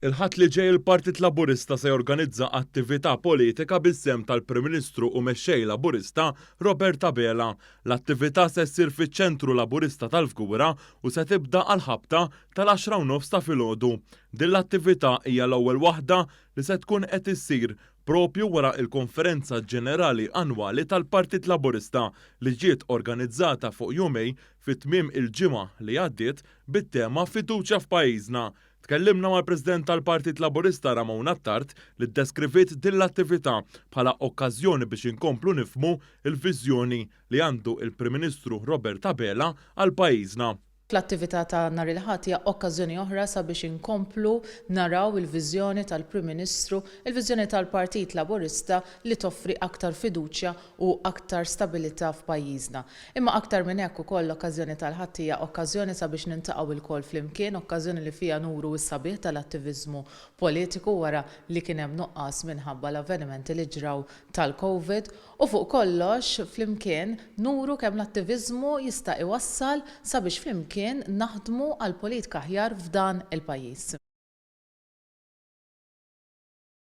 Il-Ħadd li ġej il-Partit Laburista se jorganizza attività politika bis-sehem tal-Prim Ministru u Mexxej Laburista Robert Abela. L-attività se ssir fiċ-Ċentru Laburista tal-Fgura u se tibda għall-ħabta tal-10:30 ta' filgħodu. Din l-attività hija l-ewwel waħda li se tkun qed issir propju wara l-Konferenza Ġenerali Annwali tal-Partit Laburista li ġiet organizzata fuq jumejn fi tmiem il-ġimgħa li għaddiet bit-tema Fiduċja f'Pajjiżna. Tkellimna mal-President tal-Partit Laburista Ramon Attard li ddeskriviet din l-attività bħala okkażjoni biex inkomplu nifhmu l-viżjoni li għandu l-Prim Ministru Robert Abela għal pajjiżna. L-attività ta' nhar il-Ħadd hija okkażjoni oħra sabiex inkomplu naraw il-viżjoni tal-Prim Ministru, il-viżjoni tal-Partit Laburista li toffri aktar fiduċja u aktar stabilità f'pajjiżna. Imma aktar minn hekk ukoll l-okkażjoni tal-Ħadd hija okkażjoni sabiex niltaqgħu lkoll flimkien, okkażjoni li fiha nuru s-sabiħ tal-attiviżmu politiku wara li kien hemm nuqqas minħabba l-avvenimenti li ġraw tal-Covid u fuq kollox flimkien nuru kemm l-attiviżmu jista' iwassal sabiex flimkien naħdmu għal politika aħjar f'dan il-pajjiż.